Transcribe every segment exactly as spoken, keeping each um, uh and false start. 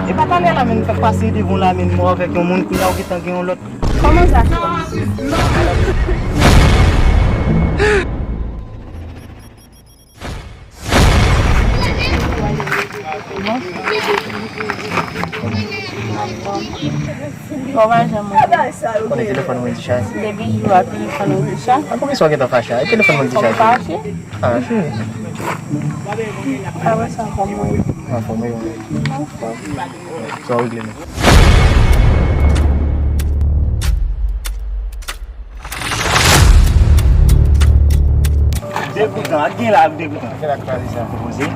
E pa talè la menm fè pase devan la menm mwen avèk yon moun kounye a ou gentan gen yon lòt. Kòman sa fè? Bon. Bon, pa janm mwen. Konnen telefòn mwen dichaje. Depi jou a telefòn mwen dichaje. A, konbyen sa w gentan fache a? E telefòn mwen dichaje. Fache? A, cheri. Apre sa, kòman? Anfòm, wi. Anfòm. Sa w regle menm? Degoutan, ak gen la, ak degoutan. Gen la kraze sa. Poze.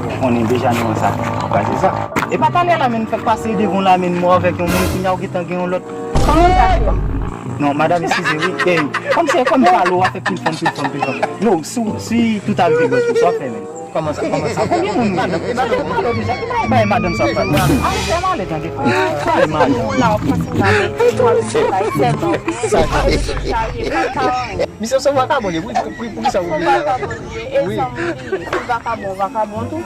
Ou konnen deja nou an sa. Kraze sa. E pa talè la menm fè pase devan la menm mwen avèk yon moun kounye a ou gentan gen yon lòt. Kòman sa fè? Non, madanm, eskize wi. E, kòm se, kòm pale w ap fè pil fanm, pil fanm, pil fanm. Non, si, si tout al vin bòs pou sa w fè menm. Kòman sa, kòman sa? Konbyen moun ou ye? Madanm, madanm, madanm, bay madanm sa pral. Misye se vakabon li, pou, pou, pou ki sa ou vin la? Wi. Vakabon, vakabon tou.